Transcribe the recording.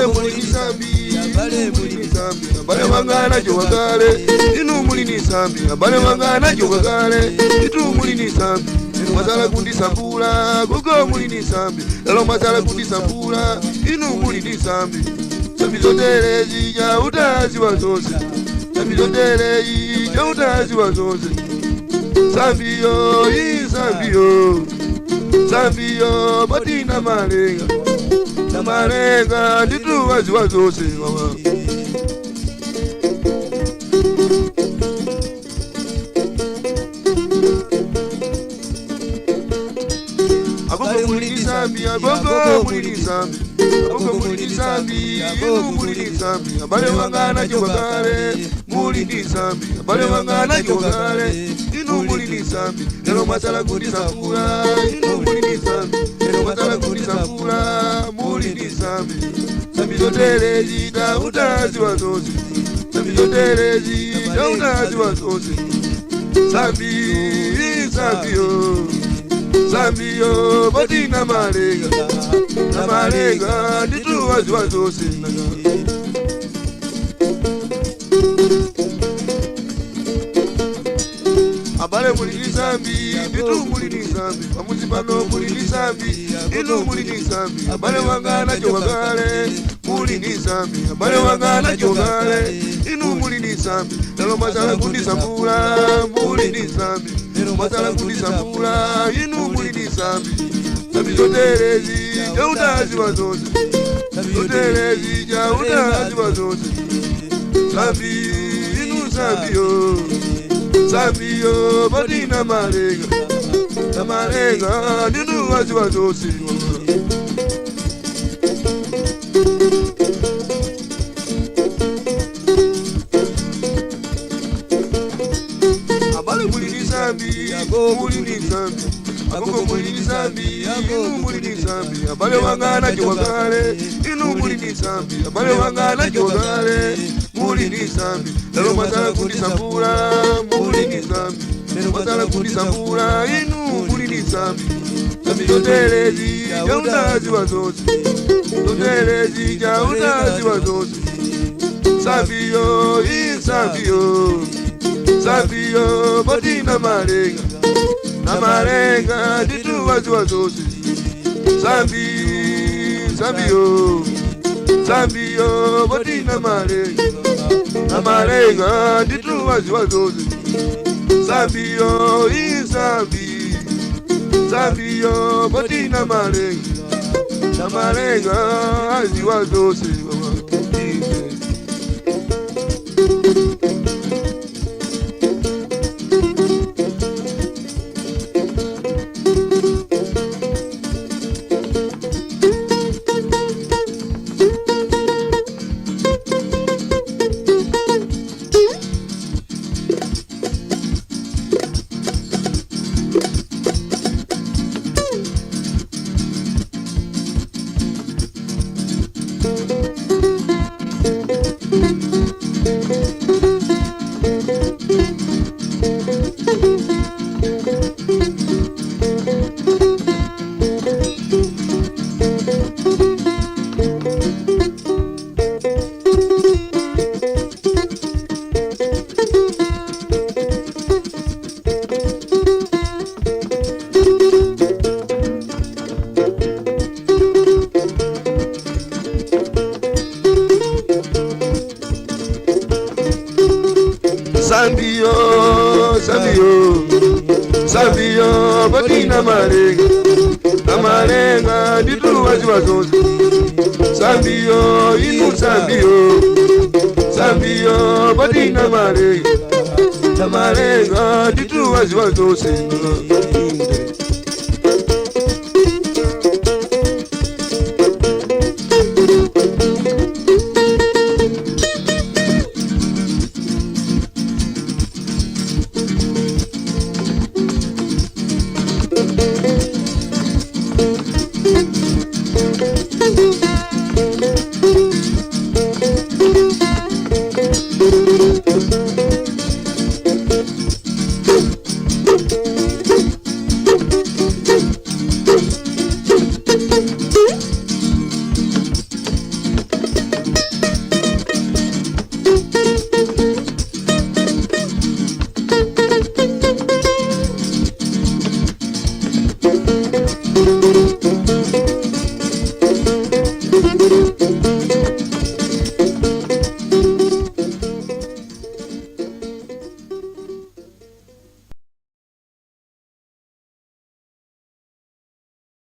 Abale muli ni sambi, Abale muli ni sambi, abale wangana jowagale. Inu muli ni sambi, abale wangana jowagale. Itu muli ni sambi. Inu mwasala kundisambula, gogo muli ni sambi. Lelo mwasala kundisambula, inu muli ni sambi. Sambi zotere zija utaziwa zonse. Sambi zotere ija utaziwa zonse. Sambi yo, sambi yo. Sambi yo, bati na malenga. Na malenga, nditu waziwa zonse. Mama. Agogo muli ni sambi, agogo muli ni sambi. Agogo muli ni sambi, inu muli ni sambi. Abale wangana jowagale, muli ni sambi. Abale wangana jowagale, inu muli ni sambi. Lelo mwasala kundisambula, inu muli ni sambi. Lelo mwasala kundisambula, muli ni sambi. Sambi zotere zita utaziwa zonse. Sambi zotere zita utaziwa zonse. Sambi, sambi yo. Sambi yo, bati na malenga. Na malenga, nditu waziwa zonse. Abale muli ni sambi, nditu muli ni sambi. Pamuzi pano muli ni sambi, inu muli ni sambi. Abale wangana jowagale, muli ni sambi. Abale wangana jowagale, inu muli ni sambi. Lelo mwasala kundisambula, muli ni sambi. Lelo mwasala kundisambula, inu muli ni sambi. Sambi zoterezi, jautaziwa zonse. Zoterezi, jautaziwa zonse. Sambi, inu sambi yo. Sambi yo, bati na malenga. Na malenga, ndinu waziwa zonse. Abale muli ni sambi, muli ni sambi. Agogo muli ni sambi, inu muli ni sambi. Abale wangana jowagale, inu muli ni sambi. Abale wangana jowagale, muli ni sambi. Lelo mwasala kundisambula, muli ni sambi. Lelo mwasala kundisambula, inu muli ni sambi. Sambi zoterezi, jautaziwa zonse. Zoterezi, jautaziwa zonse. Sambi yo, sambi yo. Sambi yo, bati na malenga. Na malenga, nditu waziwa zonse. Sambi, sambi yo. Sambi yo, bati na malenga. Na malenga, nditu waziwa zonse. Sambi yo, sambi. Sambi yo, bati na malenga. Na malenga, aziwa zonse. Sambi yo, sambi yo. Sambi yo, bati na malenga. Na malenga, nditu waziwa zonse. Sambi yo, inu sambi yo. Sambi yo, bati na malenga. Na malenga, nditu waziwa zonse.